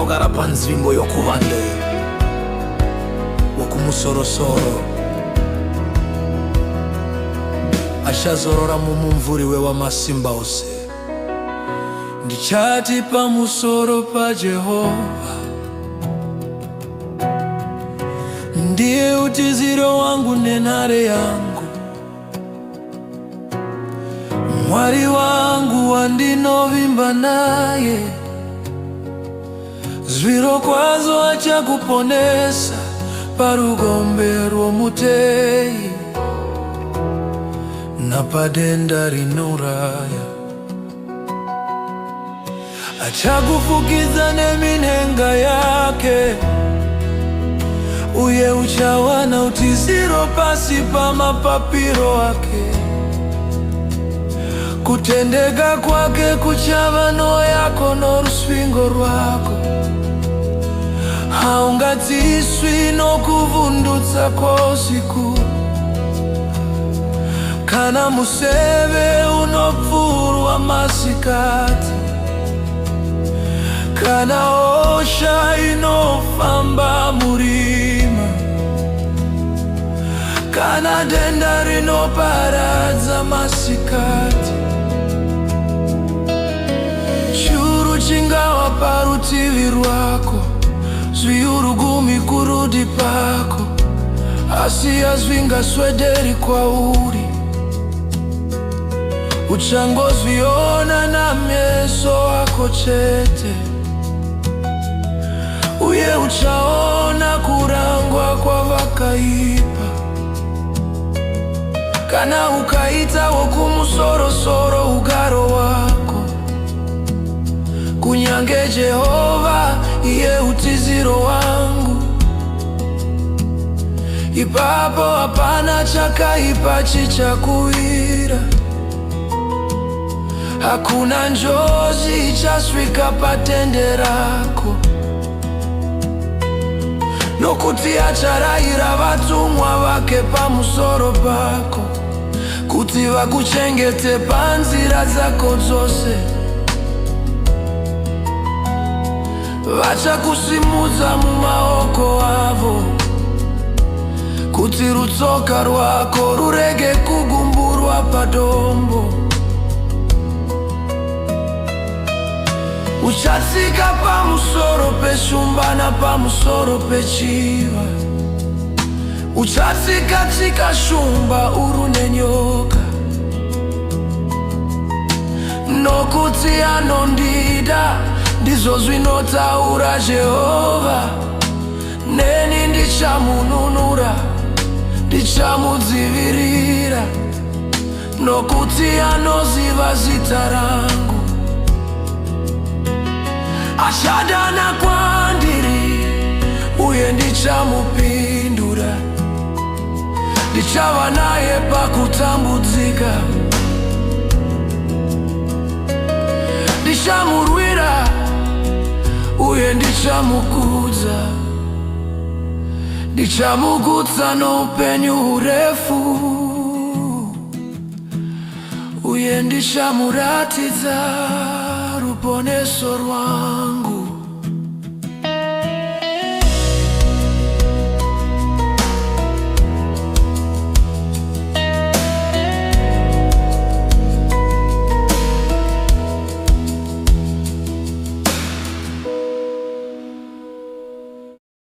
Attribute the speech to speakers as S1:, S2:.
S1: Anogara panzvimbo yokuvande Wokumusorosoro achazorora mumumvuri weWamasimba Ose. Ndichati pamusoro paJehovha, ndiye utiziro wangu nenhare yangu, Mwari wangu wandinovimba naye. Zvirokwazvo achakuponesa parugombe rwomuteyi napadenda rinouraya. Achakufukidza neminhenga yake, uye uchawana utiziro pasi pamapapiro ake. Kutendeka kwake kuchava nhoo yako norusvingo rwako. Haungatyiswi nokuvhundutsa kwousiku, kana museve unopfurwa masikati, kana hosha inofamba murima, kana denda rinoparadza masikati. Churu chingawa parutivi rwako, zviuru gumi kurudyi pako, asi hazvingaswederi kwauri. Uchangozviona nameso ako chete, uye uchaona kurangwa kwavakaipa. Kana ukaita Wokumusorosoro ugaro wako, kunyange Jehovha iye utiziro wangu, ipapo hapana chakaipa chichakuwira, hakuna njodzi ichasvika patende rako. Nokuti acharayira vatumwa vake pamusoro pako, kuti vakuchengete panzira dzako dzose. Vachakusimudza mumaoko avo, kuti rutsoka rwako rurege kugumburwa padombo. Uchatsika pamusoro peshumba napamusoro pechiva, uchatsika-tsika shumba uru nenyoka. Nokuti anondida, ndizvo zvinotaura Jehovha, neni ndichamununura, ndichamudzivirira, nokuti anoziva zita rangu. Achadana kwandiri, uye ndichamupindura, ndichava naye pakutambudzika, ndichamurwira uye ndichamukudza, ndichamugutsa noupenyu hurefu, uye ndichamuratidza ruponeso rwangu.